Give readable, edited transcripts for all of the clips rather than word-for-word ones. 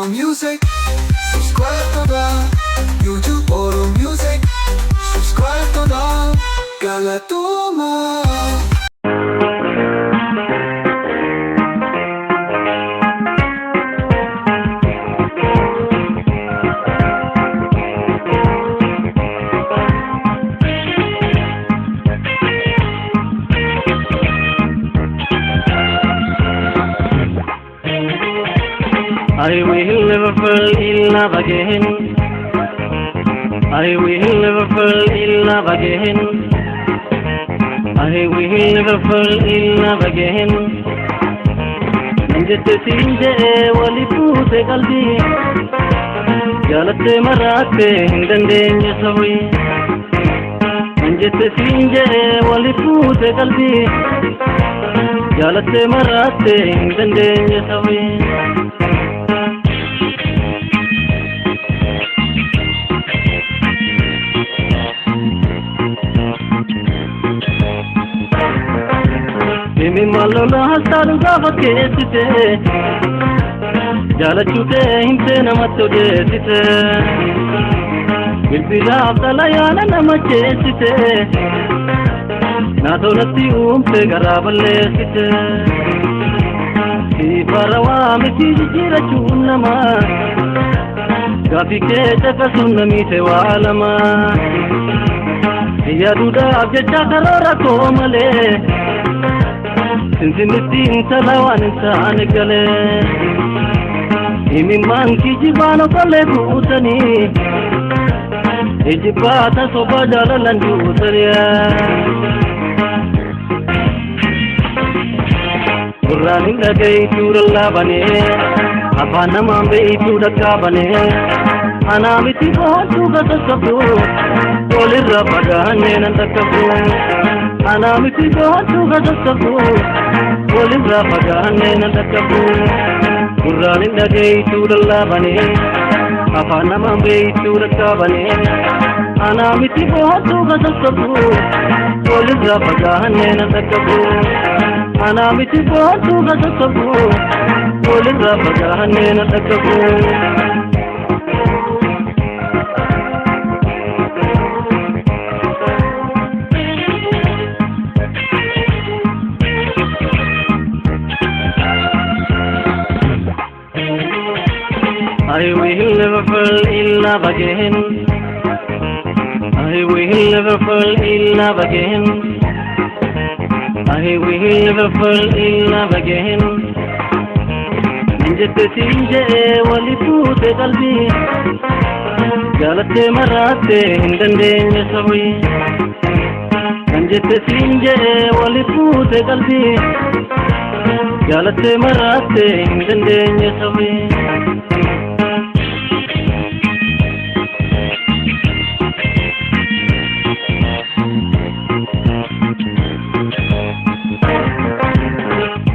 Oro Music, subscribe godhaa. YouTube Oro Music, subscribe godhaa. Galatoomaa. I will never fall in love again. I will never fall in love again. I will never fall in love again. Jette siin jedhee wali fuute qalbii, jaalattee maraattee hin dandeenye sabii. Jette siin jedhee wali fuute qalbii, jaalattee maraattee hin dandeenye sabii. Mimmi mallolaa gaafa keessite, jaalachuu kee himtee namatti odeessite. Bilbilaaf xalayaana nama ceessite, naatoo natti uumte garaa balleessite. Siif miti jijjiirachuun nama, gaafii kee caqasuun namiite waa lama. Yaaduudhaaf jecha karoora koo malee, Sinsinnitti intala waan hin taane galee. Himimmaan kijibaan okollee guutanii, ijibbaata sobaa jaalalan duutanii. Gurraan hin dhageeytuu lallaabanee, afaan namaan beeytuu dhaqqaabanee. Anaa miti boontuu kasasabdu, walirra fagaannee nan dhaqqabu. Anaa miti boontuu kasasabdu, walirra fagaannee nan dhaqqabu. Gurraan hin dhageeytuu lallaabanee, afaan namaan beeytuu dhaqqaabanee. Anaa miti boontuu kasasabdu, walirra fagaannee nan dhaqqabu. Anaa miti boontuu kasasabdu, walirra fagaannee nan dhaqqabu. I will never fall in love again. I will never fall in love again. I will never fall in love again. Jette siin jedhee wali fuute qalbii, jaalattee maraattee hin dandeenye sabii. Kan jette siin jedhee wali fuute qalbii, jaalattee maraattee hin dandeenye sabii.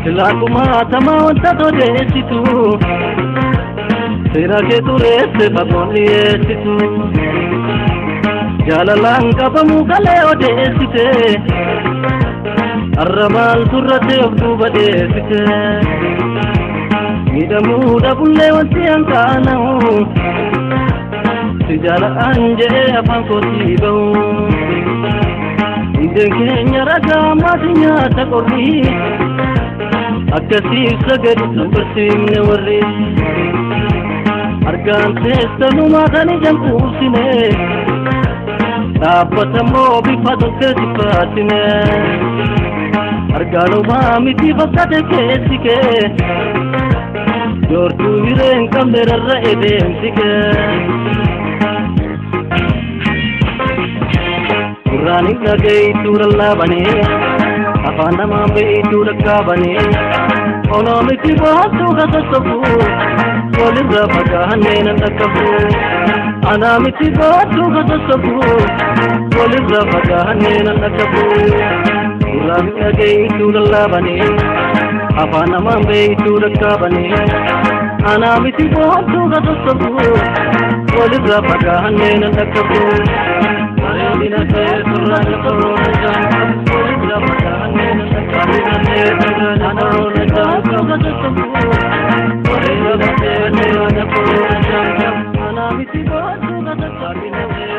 Silaa wanta odeessitu, seera kee tureesse fagoon dhiyeessitu. Jaalalaan qabamuu kalee odeessite, har'a maal turrattee of duuba deessite. Miidhamuu dhabullee wanti hanqaana'u, si jaala'an jedhee afaan kootii bahu. Hundeen keenya ragaa maatii nyaata qorrii, akkasiif sagadu kan barsiifne warri. Argaan teessanumaa kan ijaan quubsine, dhaabbatamoo bifa toltee sifaasine. Argaanumaa miti fakkaate keessi kee, joortuu hiree hin qabne rarra'e deemsi kee. Gurraan hin dhageeytuu lallaabanee, afaan namaan beeytuu dhaqqaabanee. Onoo miti boontuu kasassabu, walirra fagaannee nan dhaqqabu. Anaa miti boontuu kasassabu, walirra fagaannee nan dhaqqabu. Gurraan hin dhageeytuu lallaabanee, afaan namaan beeytuu dhaqqaabanee. Anaa miti boontuu kasassabu, walirra fagaannee nan dhaqqabu. Bareedina kee surraa walirra fagaannee nan dhaqqabu. Bareedina kee surraa walirra Miti boontuu kasassaabine.